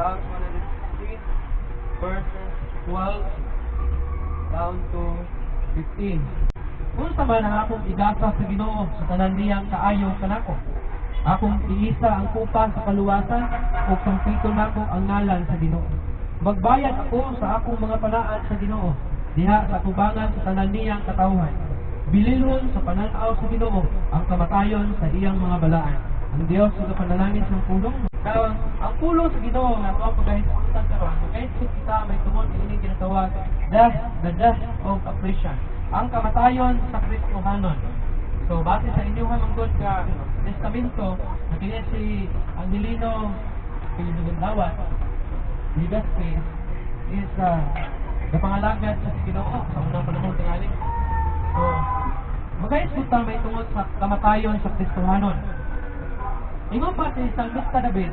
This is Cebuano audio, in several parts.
Psalms 116 verses 12 down to 15. Unsa man ang akong igasa sa Ginoo sa tanan niyang kaayo kanako? Akong iisa ang kupa sa kaluwasan ug sampiton nako ang ngalan sa Ginoo. Magbayad ako sa akong mga panaad sa Ginoo diha sa tubangan sa tanan niyang katawhan. Bililhon sa pananaw sa Ginoo ang kamatayon sa iyang mga balaan. Ang Dios sa panalangin sa pulong. Karon, ang pulong sa Ginoo nga ato ang pagahisgutan karon, magahisgot kita may tungod ining ginatawag death, the death of a Christian. Ang kamatayon sa Kristohanon. So, base sa inyong manggod ka testamento, na kini si Angelino Pilidugandawat, Legaspi, is napangalagad sa Ginoo sa unang panahon tingali. So, magahisgot ta may tungod sa kamatayon sa Kristohanon. Ingon pa si Salmista David,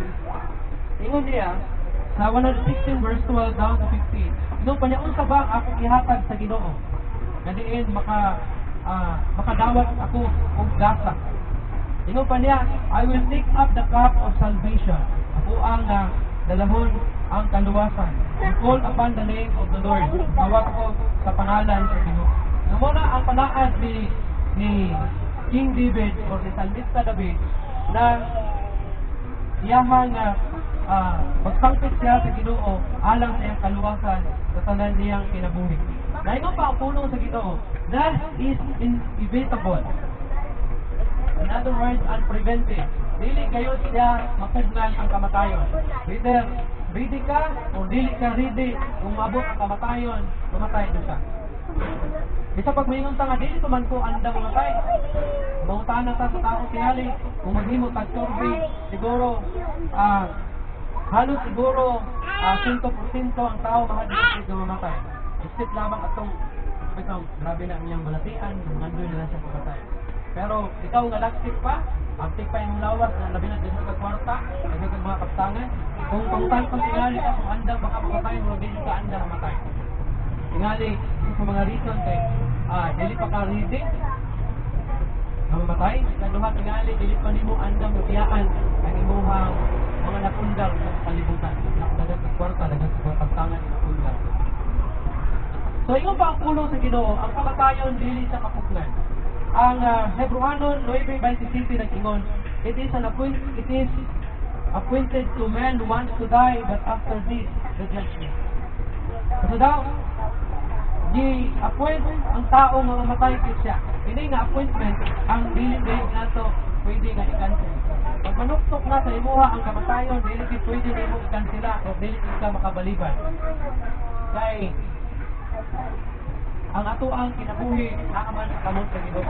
ingon niya sa 116 verse 12 down to 15, ingon pa niya, "Unsa ba ang akong ihatag sa Ginoo nga diin makadawat ako og gasa?" Ingon pa niya, "I will take up the cup of salvation." Ako ang dalahon ang kaluwasan. "And call upon the name of the Lord." Tawag ko sa pangalan sa Ginoo. Nga mao na ang panaad ni King David or ni Salmista David na iyahan nga magsangpit siya sa Ginoo alang sa iyang kaluwasan sa tanan niyang kinabuhi. Naingon pa ang pulong sa Ginoo, death is inevitable. In other words, unprevented. Dili gayod siya mapugnan ang kamatayon. Whether ready ka o dili ka ready, kung maabot ang kamatayon, mamatay na siya. Bisa pag moingon ta nga dili pa man ko andam mamatay. Mangutana ta sa taong tingali, kung maghimo tag survey, siguro halos siguro 100% ang tao mahadlok nga mamatay. Except lamang atong bitong grabe na ang iyang balatian, mangandoy na lang siya mamatay. Pero ikaw nga laksik pa, abtik pa imong lawas na labi na dili ka kwarta, daghan kag mga kaptangan. Kung pangtan pang tingali ka kung andam baka mamatay, mo dili ka andam mamatay. Tingali isa sa mga reason kay dili pa ka ready nga mamatay. Ikaduha, tingali dili pa nimo andam mutiyaan ang imuhang mga napundar sa kalibutan. Daghan kag kwarta, daghan kag mga kaptangan nga napundar. So ingon pa ang pulong sa Ginoo, ang kamatayon dili sa kapugnan. Ang Hebrewanon 9:27 nag-ingon, It is appointed to man once to die, but after this, the judgment." So daw, gi-appoint ang tao nga mamatay kit siya. Ini nga appointment ang dili dili nato pwede nga i-cancel. Pag manuktok na sa imuha ang kamatayon, dili gid pwede nimo i-cancela o dili gid ka makabalibad. Kay ang ato ang kinabuhi naa man sa kamot sa Ginoo.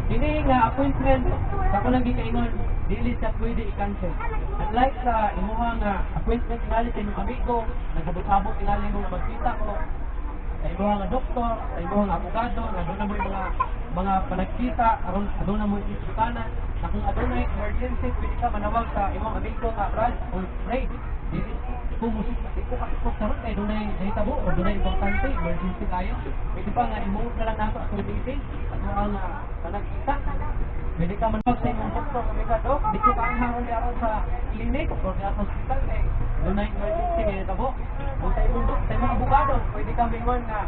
Kini nga appointment sa ako lang gikaingon, dili siya pwede i-cancel. Unlike sa imuha nga appointment tingali sa imong amigo, naghabot-habot tingali mo nga magkita ko sa imuha nga doktor, sa imuha nga abogado, nga aduna mo mga panagkita aron aduna mo isutanan na kung adunay emergency, pwede ka manawag sa imong amigo nga, "Brad or Ray, dili ko mo di ko kasipot karon kay dunay nahitabo o dunay importante, emergency kayo. Pwede pa nga i-move na lang nato atong meeting, ato ang panagkita?" Pwede ka manawag sa imong doktor nga, "Dok, di ko kaanghang aron sa clinic or sa hospital kay dunay emergency kay nahitabo." O sa imong sa imong abogado, pwede ka mingon nga,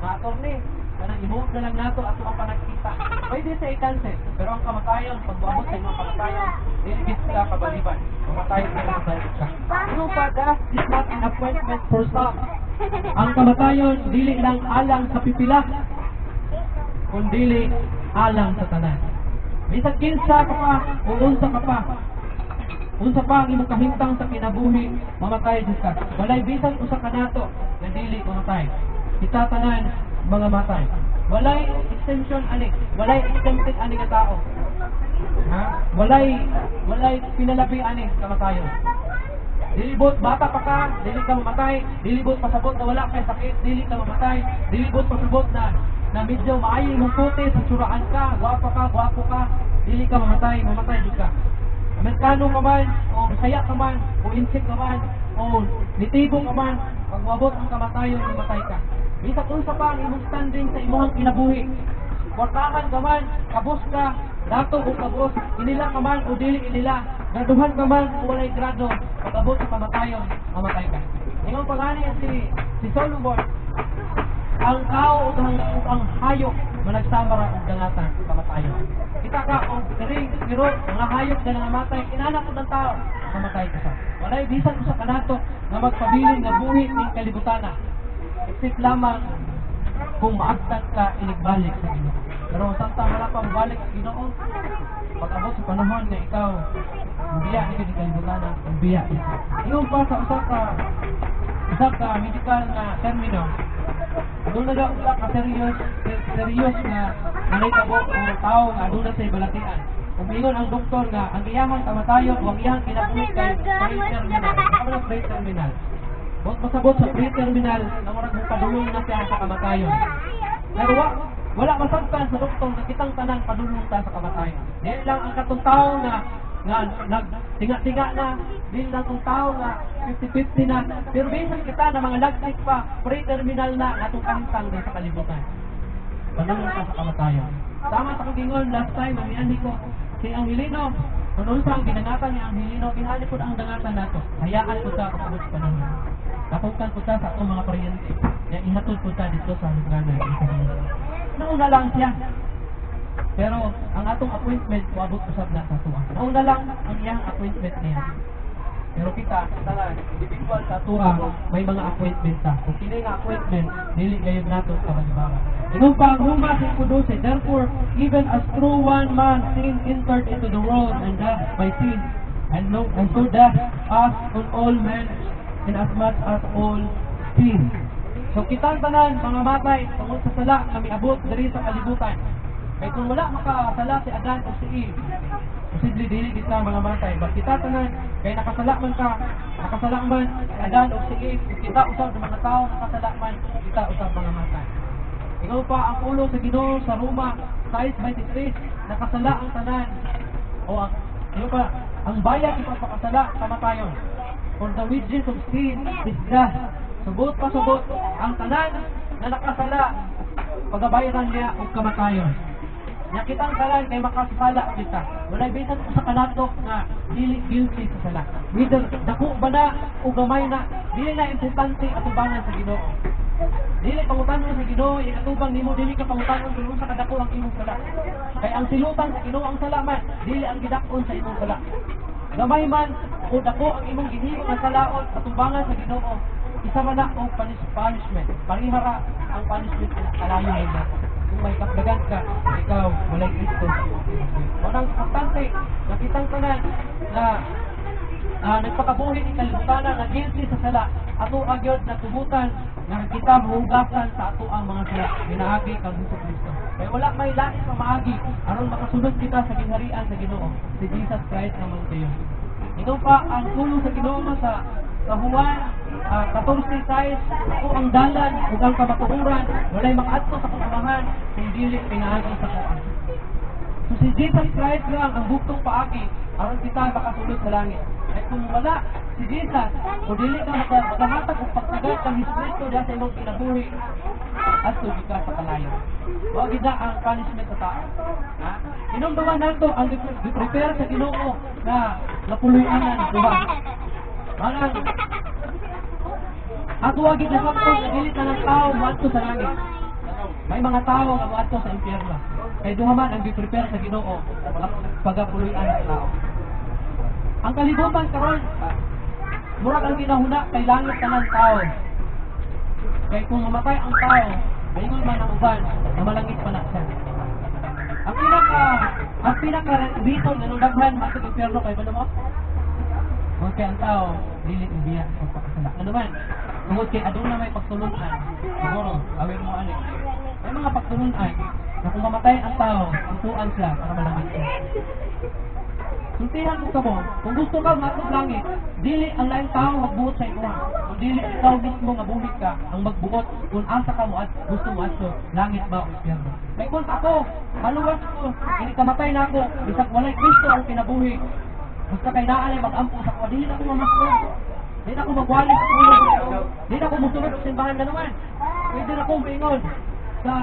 "Attorney, kanang i-move na lang nato ato ang panagkita." Pwede sa i-cancel, pero ang kamatayon, pag moabot sa imong kamatayon, dili gid ka kabaliban. Mamatay ka, mamatay ka. Ano pa, death is not an appointment for some. Ang kamatayon, dili lang alang sa pipila, kundili alang sa tanan. Bisan kinsa ka pa o unsa ka pa, unsa pa ang imong kahimtang sa kinabuhi, mamatay jud ka. Walay bisan usa ka nato nga dili mamatay. Kita tanan mga matay. Walay exemption ani, walay exempted ani nga tao. Ha? Walay pinalabi ani kamatayon. Dili buot bata pa ka, dili ka mamatay, dili buot pasabot na wala kay sakit, dili ka mamatay, dili buot pasabot na medyo maayo imong kutis, tsuraan ka, gwapa ka, gwapo ka, dili ka mamatay, mamatay jud ka. Amerikano ka man, o Bisaya ka man, o Intsik ka man, o nitibo ka man, pag moabot ang kamatayon, mamatay ka. Bisan unsa pa ang imong standing sa imong kinabuhi. Kwartahan ka man, kabos ka, dato o kabos, inila ka man o dili inila, graduhan ka man o walay grado, pag-abot sa kamatayon, mamatay ka. Ingon pa gani si Solomon, ang tao ug ang hayop managsama ra og dangatan sa kamatayon. Kita ka og siring, pero mga hayop na nangamatay, inana pud ang tao, mamatay ka sa. Walay bisan usa kanato nga magpabilin nga buhi ning kalibutana. Except lamang kung maagtan ka inigbalik sa Ginoo. Pero samtang wala pa mobalik sa Ginoo, pag-abot sa panahon nga ikaw mubiya ni kini kalibutana, mubiya ni. Ingon pa sa usa ka medical nga termino, aduna daw usa ka serious serious nga nahitabo o tao nga aduna sa balatian. Ug ingon ang doktor nga ang iyahang kamatayon o ang iyahang kinabuhi kay pre-terminal. Ano ang pre-terminal? Buot pasabot sa pre-terminal na murag padulong na siya sa kamatayon. Pero wala masabtan sa doktor na kitang tanan padulong ta sa kamatayon. Dili lang ang katong tao nga nga nagtinga-tinga na, dili lang tong tao nga 50-50 na, pero bisan kita na mga lagtik pa, pre-terminal na atong kahimtang din sa kalibutan. Padulong ta sa kamatayon. Tama sa kong last time, ang mianhi ko, si Angelino, kung unsa ang gidangatan ni Angelino, kinahanglan pud ang dangatan nato. Hayaan ko sa pag-abot sa panahon. Kapugtan ko sa atong mga paryente na ihatod ko ta dito sa lugar na. Nauna lang siya. Pero ang atong appointment moabot usab na sa atoa. Nauna lang ang iyang appointment niya. Pero kita, tanan, individual sa atoa, may mga appointment ta. Kung kini nga appointment, dili gayud nato kabalibara. Ingon pa ang Roma 5:12, "Therefore, even as through one man sin entered into the world, and death by sin, and, no, and so death passed on all men, inasmuch as all sin." So kitang tanan, mga matay, tungod sa sala nga miabot diri sa kalibutan. Kay kung wala makasala si Adan o si Eve, posible dili kita mga matay. But kita tanan, kay nakasala man ka, nakasala man si Adan o si Eve, ug kita usab ng mga tao nakasala man, kita usab mga matay. Ingon pa ang pulong sa Ginoo sa Roma 6:23, nakasala ang tanan. O ang ingon pa, ang bayad ipagpakasala kamatayon. For the wages of sin is death. Subot pa subot, ang tanan na nakasala, pagabayaran niya og kamatayon. Nya kitang tanan kay makasala kita. Walay bisan usa kanato nga dili guilty sa sala. Whether dako ba na o gamay na, dili na importante atubangan sa Ginoo. Dili pangutanon sa Ginoo, atubang nimo dili ka pangutanon kung unsa kadako ang imong sala. Kay ang silutan sa Ginoo ang sala man, dili ang gidak-on sa imong sala. Gamay man o dako ang imong gihimo nga salaon atubangan sa Ginoo, isa man na og punishment. Parihara ang punishment kalayo nimo. Kung may kapdagan ka, ikaw walay Kristo. Walang importante, nakitang tanan na nagpakabuhi ni kalibutan na guilty sa sala, ato agyod na tubutan nga kita mahugasan sa ato ang mga sala minaagi kang Hesus Kristo. Kay wala may lain pa maagi aron makasunod kita sa gingharian sa Ginoo, si Jesus Christ naman kayo. Ingon pa ang pulong sa Ginoo sa Juan 14:6, "Ako ang dalan ug ang kamatuoran, walay makaadto sa akong Amahan kung dili pinaagi sa ako." So si Jesus Christ lang ang buktong paagi aron kita makasulod sa langit. Kay kung wala si Jesus, o dili ka makahatag og pagtagat kang Hesus Kristo diha sa imong kinabuhi, adto gyud ka sa kalayo. Mao gid na ang punishment sa tao. Ha? Hinumduman nato ang gi-prepare sa Ginoo nga napuloy-anan duha. Manang ato gid nasabton nga dili tanang tao moadto sa langit. May mga tao nga moadto sa impyerno. Kay duha man ang gi-prepare sa Ginoo nga pagapuloy-an sa tao. Ang kalibutan karon murag ang ginahuna kay langit tanan tao. Kay kung mamatay ang tao, maingon man ang uban na malangit pa na siya. Ang pinaka reason nga nung daghan matug impyerno kay ba mo? Tungod kay ang tao dili ubiya sa pagpakasala. Ano man? Tungod kay aduna may pagtulunan, siguro aware mo ani. May mga pagtulunan na kung mamatay ang tao, tutuan siya para malangit siya. Sultihan ko kamo, kung gusto ka matug langit, dili ang laing tao magbuot sa imoha. Kung dili ikaw mismo nga buhi ka ang magbuot kung asa ka mo at gusto mo adto, langit ba o impyerno. Kay kung ako, maluwas ko, ini kamatay na ako, bisag walay Kristo ang kinabuhi. Basta kay naa lay mag-ampo sa ako, dili na ako mamasko. Dili na ako magwali sa pulong. Dili na ako musunod sa simbahan na naman. Pwede na akong maingon sa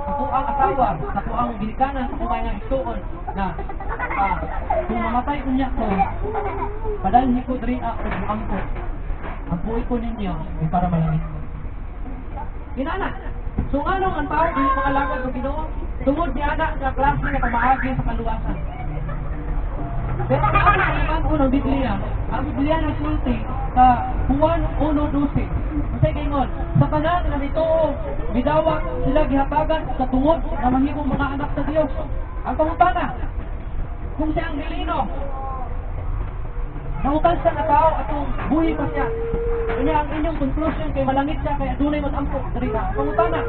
Ako ang asawa, sa ako ang ginikanan, sa akong mga igsuon na kung mamatay unya ko, padalhi ko diri og muampo. Ampuy ko ninyo ay para malangit. Inana. So nganong ang tao dili makalakad sa Ginoo? Tungod niya ana nga klase nga pamaagi sa kaluwasan. Pero ang ato sa ng Biblia, ang Biblia nagsulti sa Juan 1:12. Unsay gaingon? Sa tanan nga mituo, midawat, sila gihatagan sa tungod na mahimong mga anak sa Dios. Ang pangutana, kung siya Angelino, nahutal siya nga tao atong buhi pa siya. Unya ang inyong conclusion kay malangit siya kay adunay mag-ampo diri ka. Pangutana,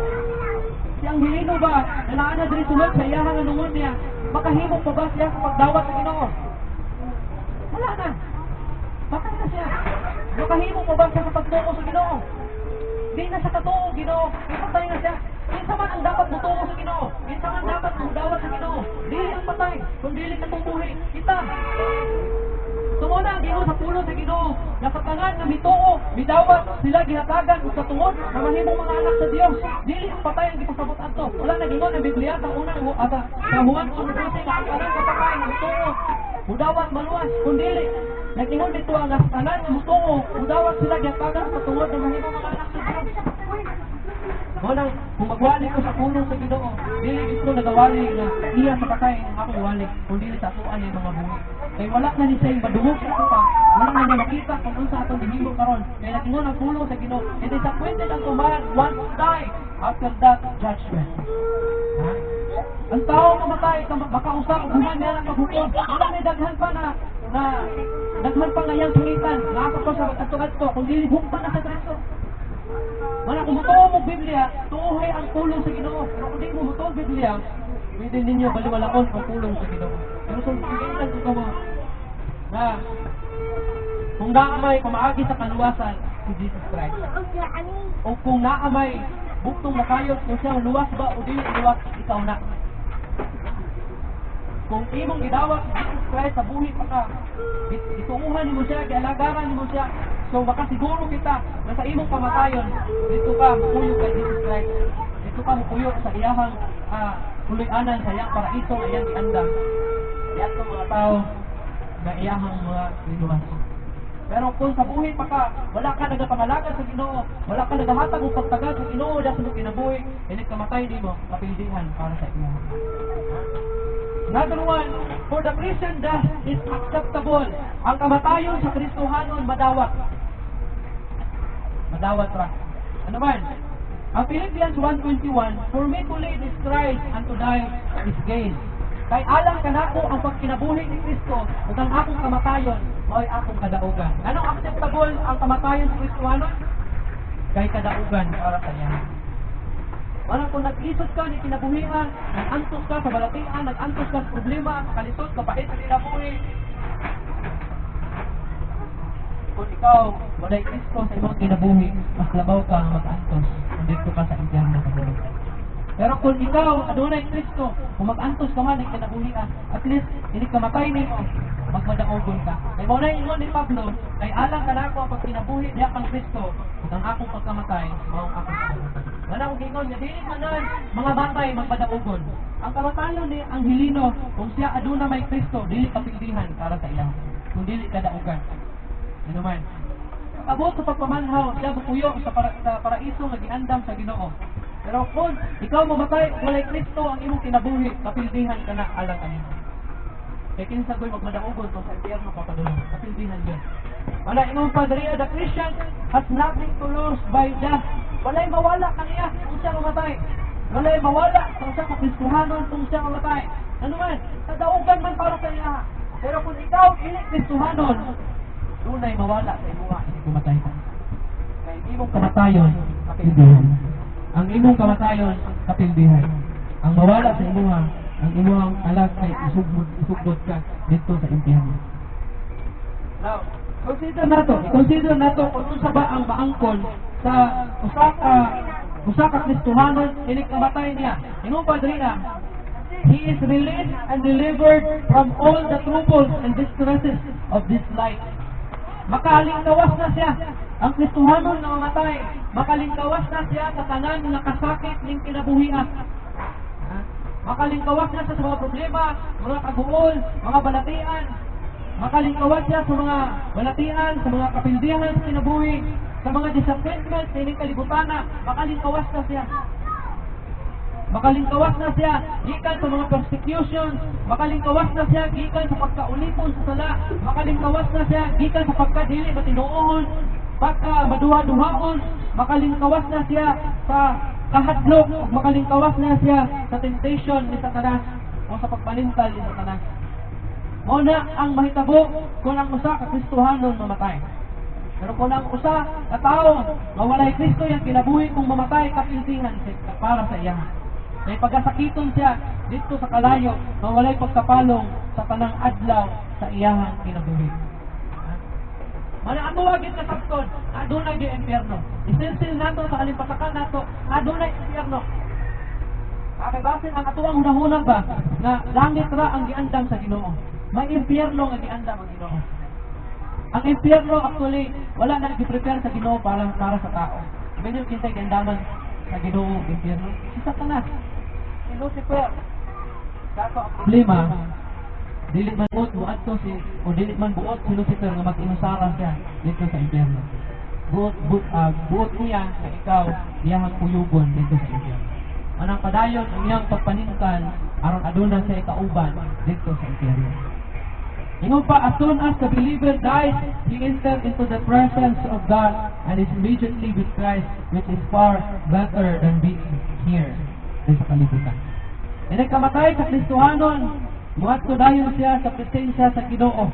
si Angelino ba na naa na diri sulod sa iyahang nga lungon niya, makahimo pa ba siya sa pagdawat sa Ginoo? Wala na. Patay na siya. Makahimo pa ba siya sa pagtuo sa Ginoo? Di na siya katuo, Ginoo. Ipatay na siya. Kinsa man ang dapat mutuo sa Ginoo? Kinsa man dapat mudawat sa Ginoo? Dili ang patay, kung dili katong buhi. Kita. So mao na ang giingon sa pulong sa Ginoo nga sa tanan nga mituo, midawat, sila gihatagan og katungod na mahimong mga anak sa Dios. Dili ang patay ang gipasabot adto. Wala na gingon ang Biblia sa unang ata sa Juan 1:12 nga ang tanan nga patay nga mutuo, mudawat, maluwas, kun dili nag-ingon dito ang sa tanan nga mutuo, mudawat, sila gihatagan sa katungod na mahimong mga anak sa Dios. Mao nang kung magwali ko sa pulong sa Ginoo, dili gid ko nagawali nga iya sa patay ang akong wali, kun dili sa atoan ni mga buhi. Kay wala na ni siya madungog sa ato pa, wala na niya makita kung unsa atong gihimo karon. Kay nag-ingon ang pulong sa Ginoo, "It is appointed unto man once to die, after that judgment." Ha? Ang tao mamatay, makausap, human niya ang paghukom. Wala na daghan pa na, na daghan pa nga iyang sungitan. Naasa pa siya mag-adto-adto, kung dili hukman na sa diretso. Mana kung mutuo mo Biblia, tuohay ang pulong sa Ginoo. Pero kung di mo mutuo Biblia, pwede ninyo baliwalaon ang pulong sa Ginoo. Pero sa giingan ko kamo na kung naa may pamaagi sa kaluwasan, si Jesus Christ. O kung naa may buktong makayot kung siya luwas ba o dili luwas, ikaw na. Kung imong gidawat si Jesus Christ sa buhi pa ka, gituuhan nimo siya, gialagaran nimo siya, so makasiguro kita na sa imong kamatayon, dito ka mupuyo kay Jesus Christ. Dito ka mupuyo sa iyahang puloy-anan, sa iyang paraiso nga iyang giandam. Diyan mga tao na iyahang mga linuwas. Pero kung sa buhi pa ka, wala ka nagapangalagad sa Ginoo, wala ka nagahatag og pagtagal sa Ginoo sa imong kinabuhi, inig kamatay nimo, kapildihan para sa iya. Another one, for the Christian, death is acceptable. Ang kamatayon sa Kristohanon madawat. Madawat ra. Ano man? Ang Philippians 1:21, "For me to live is Christ and to die is gain." Kay alang kanako ang pagkinabuhi ni Kristo ug ang akong kamatayon mao'y akong kadaugan. Anong acceptable ang kamatayon sa Kristohanon? Kay kadaugan para sa iya. Wala kung nag-isod ka ni kinabuhian, nag-antos ka sa balatian, nag-antos ka sa problema, sa kalisod, kapait sa kinabuhi. Kung ikaw walay Kristo sa imong kinabuhi, mas labaw ka nga mag-antos kung dito ka sa impyerno padulong. Pero kung ikaw adunay Kristo, kung mag-antos ka man ng kinabuhian, at least hindi ka matay nimo, magmadaogon ka. Kay mao na ingon ni Pablo, kay alang kanako ang pagkinabuhi diha kang Kristo, ug ang akong pagkamatay mao ang akong kadaugan. Wala akong giingon nga dili man mga batay magpadaogon. Ang kamatayon ni Angelino, kung siya aduna may Kristo, dili kapildihan para sa iya, kung dili kadaugan. Ano man? Abot sa pagpamanhaw, siya mupuyo sa paraiso nga giandam sa Ginoo. Pero kung ikaw mamatay, walay Kristo ang imong kinabuhi, kapildihan ka na alang kanino. Kay kinsa goy magmadaogon kung sa impyerno ka padulong? Kapildihan yun. Wala ingon pa diri, the Christian has nothing to lose by death. Walay mawala kaniya kung siya mamatay. Walay mawala kung siya ka Kristohanon kung siya mamatay. Ano man, kadaugan man para sa iya. Pero kung ikaw dili Kristohanon, dunay mawala sa imuha kung kumatay ka. Kay imong kamatayon, kapildihan. Ang imong kamatayon, kapildihan. Ang mawala sa imuha, ang imuhang alag kay isugod, isugod ka dito sa impyerno. Now, consider nato kung unsa ba ang maangkon sa usa ka Kristohanon inig kamatay niya. Ingon pa diri na, he is released and delivered from all the troubles and distresses of this life. Makalingkawas na siya. Ang Kristohanon na mamatay, makalingkawas na siya sa tanan nga kasakit ning kinabuhian. Makalingkawas na siya sa mga problema, mga kaguol, mga balatian. Makalingkawas siya sa mga balatian, sa mga kapildihan sa kinabuhi, sa mga disappointment sa ining kalibutan na, makalingkawas na siya. Makalingkawas na siya gikan sa mga persecutions, makalingkawas na siya gikan sa pagkaulipon sa sala, makalingkawas na siya gikan sa pagkadili matinuohon, pagka maduha-duhaon, makalingkawas na siya sa kahadlok, ug makalingkawas na siya sa temptation ni Satanas o sa pagpanintal ni Satanas. Mao na ang mahitabo kung ang usa ka Kristohanon mamatay. Pero kung ang usa ka tawo nga walay Kristo iyang kinabuhi, kung mamatay, kapildihan siya para sa iya. Kay pagasakiton siya didto sa kalayo nga walay pagkapalong sa tanang adlaw sa iyahang kinabuhi. Mana ato gid kasabton, adunay gyud impyerno. Isilsil nato sa kalimpatakan nato, adunay impyerno. Kay basin ang atoang hunahuna ba nga langit ra ang giandam sa Ginoo. May impyerno nga giandam ang Ginoo. Ang impyerno actually wala na gi-prepare sa Ginoo para sa tao. Medyo kinsay giandaman sa Ginoo ang impyerno? Si Satanas. Si Lucifer. Kaso ang problema, dili man buot moadto si o dili man buot si Lucifer nga mag-inusara siya didto sa impyerno. Buot niya nga ikaw iyahang kuyugon didto sa impyerno. Anang padayon ang iyang pagpanintal aron aduna siya kauban didto sa impyerno. Ingon pa, as soon as the believer dies, he enters into the presence of God and is immediately with Christ, which is far better than being here sa kalibutan. E nagkamatay sa Kristohanon, muadto dayon siya sa presensya sa Ginoo.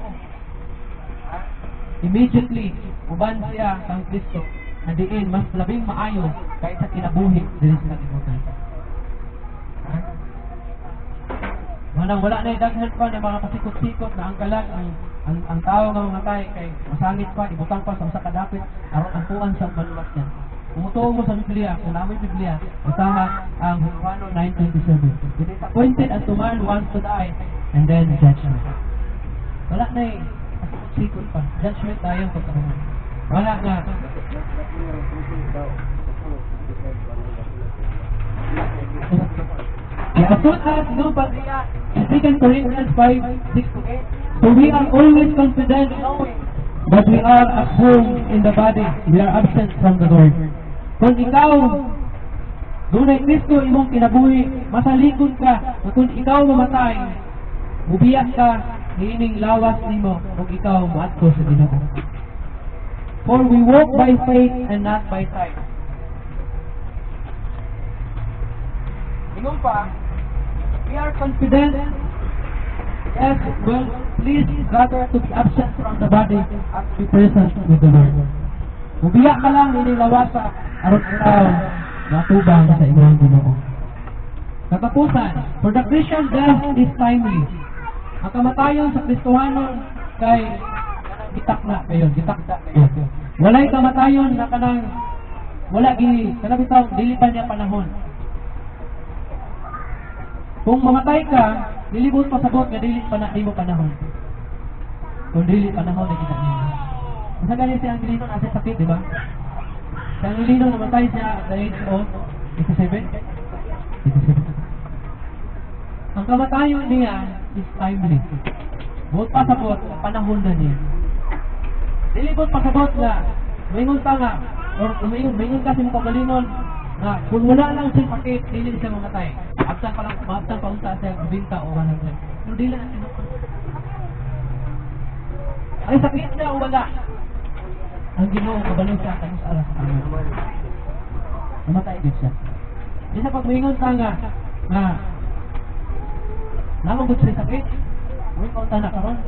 Immediately, uban siya kang Kristo, na diin mas labing maayo kaysa kinabuhi diri sa kalibutan. Ha? Manang wala na daghan pa ng mga pasikot-sikot na ang kalag ang tao nga mamatay kay masangit pa, ibutang pa sa usa ka dapit aron ampuan sa maluwas niya. Kung mutuo mo sa Biblia, kung naa moy Biblia, basaha ang Romanos 9:27. "It is appointed unto man once to die, and then judgment." Wala na eh. Pasikot-sikot pa. Judgment tayo pagkahuman. Wala nga. Yeah, as soon as no but 2 Corinthians 5, 6 to 8. "So we are always confident, knowing that we are at home in the body, we are absent from the Lord." Kung ikaw, dunay Kristo imong kinabuhi, masalikon ka, na kung ikaw mamatay, mubiya ka, niining lawas nimo, kung ikaw moadto sa Ginoo. "For we walk by faith and not by sight." Ingon pa, "We are confident, yes, well pleased rather to be absent from the body and to be present with the Lord." Mubiya ka lang ini lawasa aron ikaw matubang sa imong Ginoo. Katapusan, for the Christian, death is timely. Ang kamatayon sa Kristohanon kay gitakna kayo, gitakda kayo. Walay kamatayon na kanang wala gi kanang bitaw dili pa niya panahon. Kung mamatay ka, dili buot pasabot nga dili pa na nimo panahon. Kung dili panahon na kita niyo. Masa gani si Angelino nasa sakit, di ba? Si Angelino, namatay siya at the age of 87. 87. Ang kamatayon niya is timely. Buot pasabot, panahon na niya. Dili buot pasabot nga, maingon ta nga, or maingon ka sa imong kaugalingon, nga kung wala lang siya sakit, dili siya mamatay. Abtan pa lang, maabtan pa unta siya 20 o 100. Pero dili na tinuod. Ay sakit niya o wala. Ang Ginoo kabalo siya kanus aras sa tanan. Namatay din siya. Di sa pagmingon ta nga namang siya sakit, muingon ta na karon.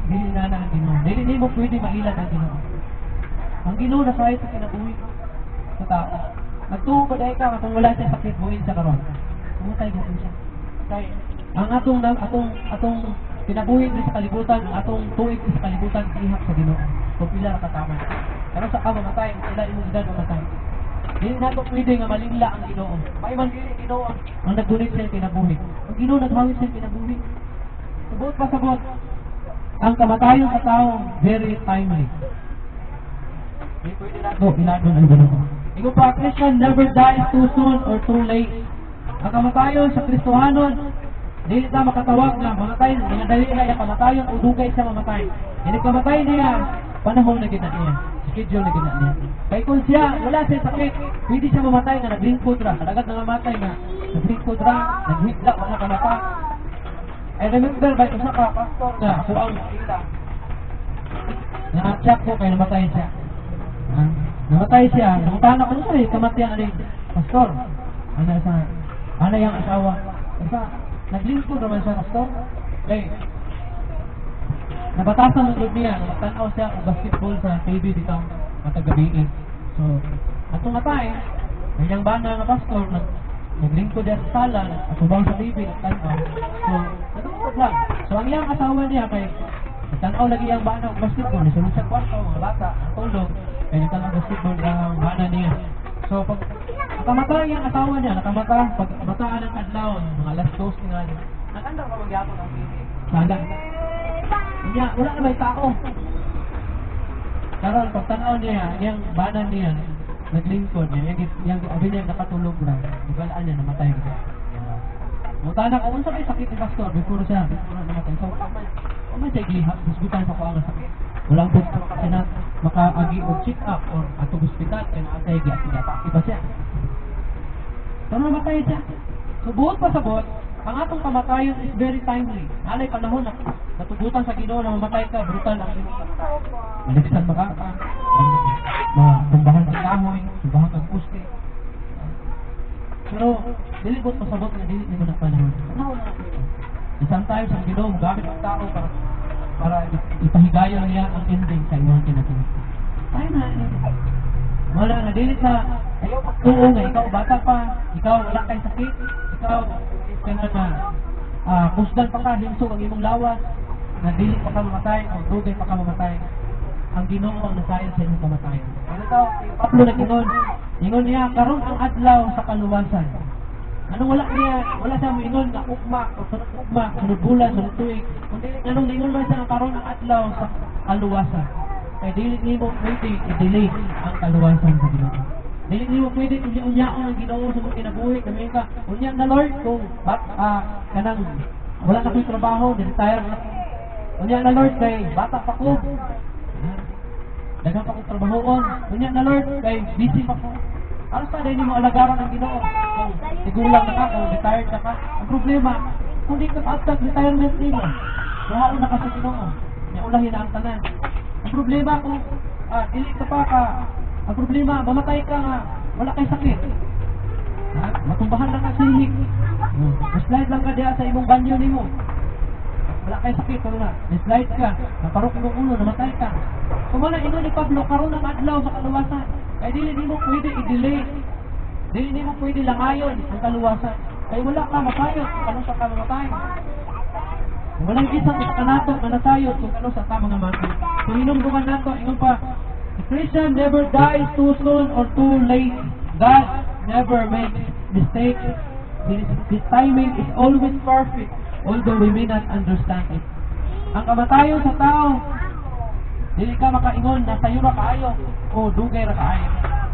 Dili na na ang Ginoo. Dili nimo pwede mailad ang Ginoo. Ang Ginoo na sa kinabuhi sa tao. Nagtuo ba dahil ka kung wala siya sakit, buhin siya karon? Mamatay gapon siya. Kay ang atong kinabuhi diri sa kalibutan, ang atong tuig diri sa kalibutan gihap sa Ginoo. Kung pila ra katama. Pero sa ka mamatay, pila imong edad mamatay. Dili nato pwede nga malingla ang Ginoo. May man dili Ginoo ang naggunit sa kinabuhi. Ang Ginoo naghawit sa kinabuhi. Sabot pa sabot. Ang kamatayon sa tao very timely. Di pwede nato iladon ang Ginoo. Ingon pa, Christian never dies too soon or too late. Ang kamatayon sa Kristohanon, dili ta makatawag nga mamatay, nga dali na iya kamatayon o dugay siya mamatay. Ini kamatay niya, panahon na gid na niya. Schedule na gid na niya. Kay kung siya, wala siya sakit, pwede siya mamatay nga naglingkod ra. Kadagat na mamatay nga naglingkod ra, naghigda, wala kamata. I remember by usa ka pastor nga suang ila. Na-check ko kay namatay siya. Ha? Namatay siya. Nangutana ko sa kamatayan ani pastor. Ana sa ana yang asawa. Sa naglingkod naman siya, pastor. Kay nabatasan ng gud niya, nagtan-aw siya og basketball sa TV dito matag gabi. So, atong matay, kanyang bana nga pastor, naglingkod siya sa sala, nagtubang sa TV, nagtan-aw. So, natungkod lang. So, ang iyang asawa niya kay nagtan-aw lagi ang bana og basketball, nisulod sa kwarto, mga bata, ang tulog, kay nagtan-aw basketball ang bana niya. So, pag nakamatay ang asawa niya, nakamata, pag mataan ang adlaw, mga alas 2 nga, nag-andar pa magyapon ang TV. Sala. Niya, wala na may tao. Karon pagtanaw niya, iyang bana niya, naglingkod niya, iyang abi niya nakatulog ra. Ibalaan niya namatay siya. Mutana ko unsa kay sakit ni pastor before namatay. So wala man siya gihap husgutan sa kuang sakit. Wala pud siya makaagi og check up or atong ospital kay naa siya giatake ba siya. Pero namatay siya. So buot pa sabot, ang atong kamatayon is very timely. Alay panahon na natugutan sa Ginoo na mamatay ka, brutal ang imong kamatayon. Maligsan ba ka? Matumbahan sa kahoy, tumbahan kag poste. Pero dili buot pasabot nga dili nimo na panahon. Panahon na. And sometimes ang Ginoo gamit ang tao para ipahigayon niya ang ending sa imong kinabuhi. Tayo na. Wala na dili sa ayaw pagtuo nga ikaw bata pa, ikaw wala kay sakit, ikaw kana na kusgan pa ka, himsog ang imong lawas, na dili pa ka mamatay o dugay pa ka mamatay. Ang Ginoo ang nasayod sa imong kamatayon. Ano daw, si Pablo nag-ingon, ingon niya, "Karon ang adlaw sa kaluwasan." Anong wala niya, wala siya moingon nga ugma, o sunod ugma, sunod bulan, sunod tuig. Kundi anong ningon man siya nga karon ang adlaw sa kaluwasan. Kay dili nimo pwede i-delay ang kaluwasan sa Ginoo. Dili nimo pwede unya-unyaon ang Ginoo sa imong kinabuhi. Kami ka, "Unya na Lord, kung bat, kanang wala na ko'y trabaho, retire na. Unya na Lord, kay bata pa ko. Daghan pa kong trabahoon. Unya na Lord, kay busy pa ko." Ano sa dahil mo alagaran ang Ginoo? Kung tigulang na ka, kung retired na ka. Ang problema, kung di ka after retirement nimo, kuhaon na ka sa Ginoo. Nya ulahin na ang tanan. Ang problema kung dili ka pa ka, ang problema, mamatay ka nga, wala kay sakit. Ha? Matumbahan lang ka sa hihik. Slide lang ka diha sa imong banyo nimo. Wala kay sakit, ano na. Slide ka, naparok imong ulo, namatay ka. So mao na ingon ni Pablo, karon ang adlaw sa kaluwasan. Kay dili nimo pwede i-delay. Dili nimo pwede langayon ang kaluwasan. Kay wala ka masayod kung kanus-a ka mamatay. Walang isang isa kanato nga nasayod kung kanus-a ta mga mati. Kung hinumduman nato, ingon pa, the Christian never dies too soon or too late. God never makes mistakes. His timing is always perfect, although we may not understand it. Ang kamatayon sa tao, dili ka makaingon na sayo ra kaayo o dugay ra kaayo.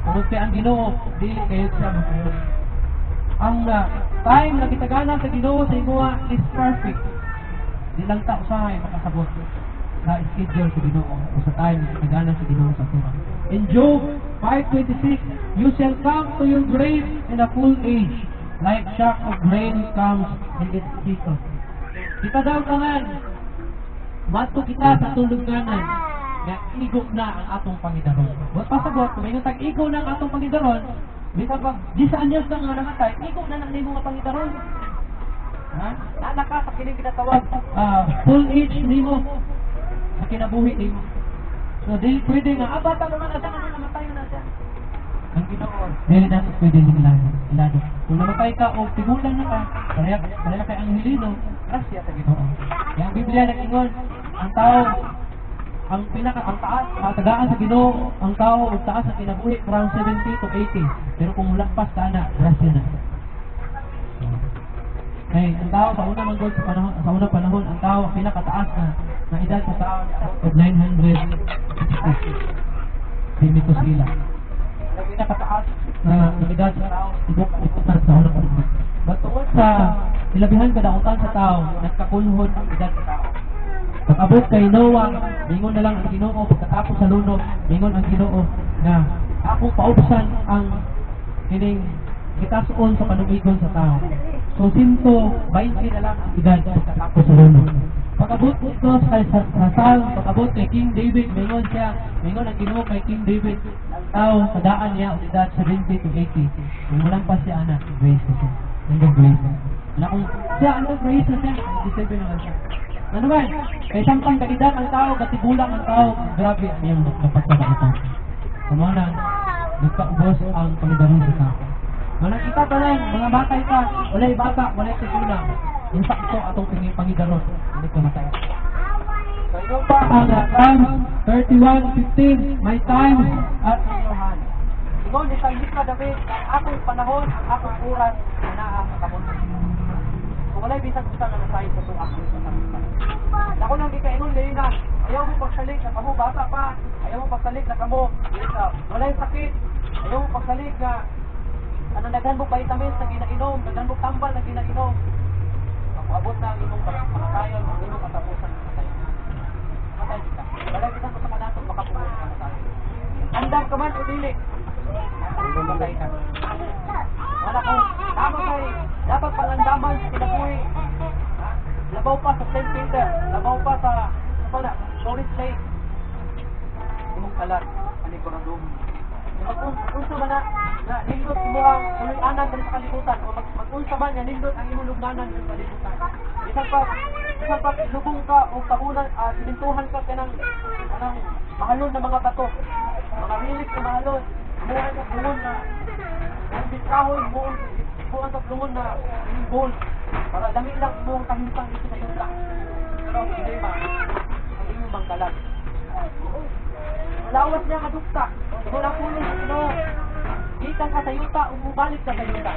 Tungod kay ang Ginoo, dili kayo siya makaingon. Ang time na gitagana sa Ginoo sa imuha is perfect. Di lang ta usahay makasabot sa schedule sa Ginoo o sa time na gitagana sa Ginoo sa atoa. In Job 5:26, "You shall come to your grave in a full age, like shock of grain comes in its season." Kita daw tanan, mato kita sa tulunganan, nga igo na ang atong pangidaron. Buot pasabot, kung may tag igo na ang atong pangidaron, bisan pag di sa anyos ka nga namatay, igo na na nimo nga pangidaron. Ha? Naa ka sa kining ginatawag full age nimo sa kinabuhi nimo. So dili pwede nga bata naman na siya, ano, namatay na siya. Ang Ginoo, dili nato pwede linglan. Ilado. Kung namatay ka o tigulang na ka, pareha pareha kay Angelino, grasya sa Ginoo. Kaya ang Biblia nag-ingon, ang tao ang pinaka ang taas matagaan sa Ginoo ang tao og taas sa kinabuhi around 70 to 80, pero kung mulakpas ka na, grasya na. Kay ang tao sa una man gud sa panahon, sa unang panahon, ang tao ang pinakataas na edad sa tao og 960 si Methuselah. Ang pinakataas na edad sa tao tibok sa unang panahon. But sa hilabihan kadautan sa tao, nagkakulhod ang edad sa tao. Pag-abot kay Noah, mingon na lang ang Ginoo pagkatapos sa lunok, mingon ang Ginoo nga akong paubsan ang kining gitason sa panuigon sa tao. So, 120 na lang ang edad pagkatapos sa lunok. Pag-abot dito sa pag-abot kay King David, mingon siya, mingon ang Ginoo kay King David, ang tao, kadaan niya, og edad 70 to 80. Kung walang pa siya, anak, grace na siya. Nandong grace na. Wala kung, siya, anong grace na siya? 97 naman siya. Ano man, kay samtang kaedad ang tao, katigulang ang tao, grabe ang iyang napagkabaitan. Kamo na, nagkaubos ang pangidaron sa tao. Manang kita tanan, mga bata ka, walay bata, walay tigulang. Insakto atong tingin pangidaron, hindi ka matay. Kayo pa ang Psalms 31:15, "My times are in your hand." Ingon ni Salmista David, ang akong panahon, ang akong oras, na naa sa kamot. Kung walay bisan usa nga nasayod sa tuak sa salmista. Dako nang gikaingon na ayaw mo pagsalig na kamo bata pa, ayaw mo pagsalig na kamo dili sa walay sakit, ayaw mo pagsalig na ano, daghan mo vitamins na ginainom, daghan mo tambal na ginainom. Maabot na ang imong kamatayon, ang imong katapusan sa kamatayon. Matay kita. Walay bisan usa ka nato makapugon sa kamatayon. Andam ka man o dili, matay ka. Wala kung tama kay dapat pangandaman sa kinabuhi. Ha? Labaw pa sa St. Peter, labaw pa sa pala, Doris Lake. Imong kalag, paniguraduhon. Mag-unsa man na na nindot imo ang puloy-anan diri sa kalibutan o mag-unsa man nga nindot ang imong lugnanan diri sa kalibutan. Bisan pa lubong ka o tabunan, simintuhan ka kanang mahalon na mga bato. Mga relics na mahalon, muan sa lungon na ang kahoy, muon muon sa lungon na gold para dami lang imong kahimtang dito sa yuta. Pero hindi ba ang imong bangkalag? Lawas niya kadukta. Wala pulong sa Ginoo. Gikan ka sa yuta ug mubalik ka sa yuta.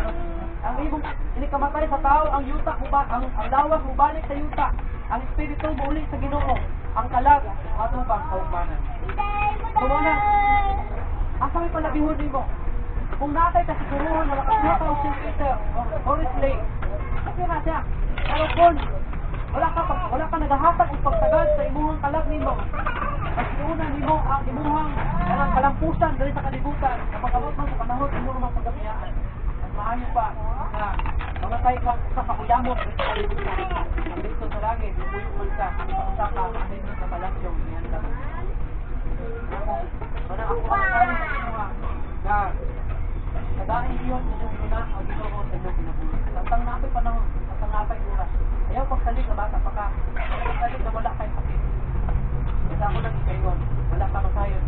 Ang imong ini kamatay sa tao, ang yuta mo ba ang lawas mubalik sa yuta. Ang espiritu muuli sa Ginoo. Ang kalag matubang kaugmanan. So mo na, asa may palabihon nimo? Kung natay kasiguruhan na makasuka og St. Peter or Horace Lake, okay na siya. Pero kung wala ka nagahatag og pagtagad sa imuhang kalag nimo, pagsiuna nimo ang imuhang kanang kalampusan diri sa kalibutan, kapag abot man sa panahon imo man pagkabiyaan. Mas maayo pa na mamatay ka sa kakuyamot diri sa kalibutan. Ang dito sa langit, mupuyo man ka sa usa ka nindot na palasyo nihanda. Mana ako ang karon sa imuha na kadahin iyon inyong ina ang Ginoo sa inyong kinabuhi. Samtang napay panahon, samtang napay oras. Ayaw pagsalig na bata pa ka. Ayaw pagsalig na wala kay sakit. Kasi ako nang ikaingon, wala ka masayod.